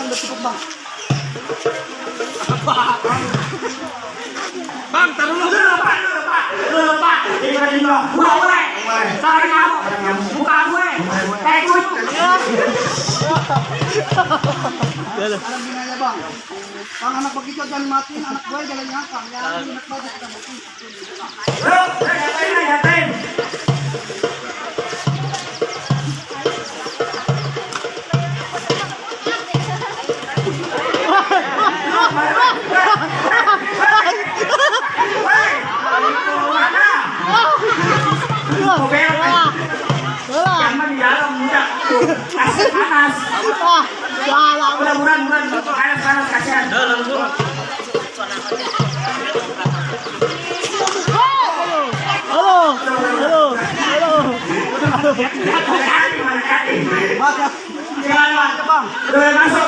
udah cukup bang. Bang, taruh dulu Pak. Gue. Sorry kamu. Bukan gue. Ikut. Ada gunanya bang. Bang anak begitu jangan matiin anak gue jangan nyangka. Ya anak bagus kita matiin. Bro, ngapain? Jangan di dalam mudah. Kasih panas. Buran. Panas kasihan. Halo. Jangan bang. Udah masuk.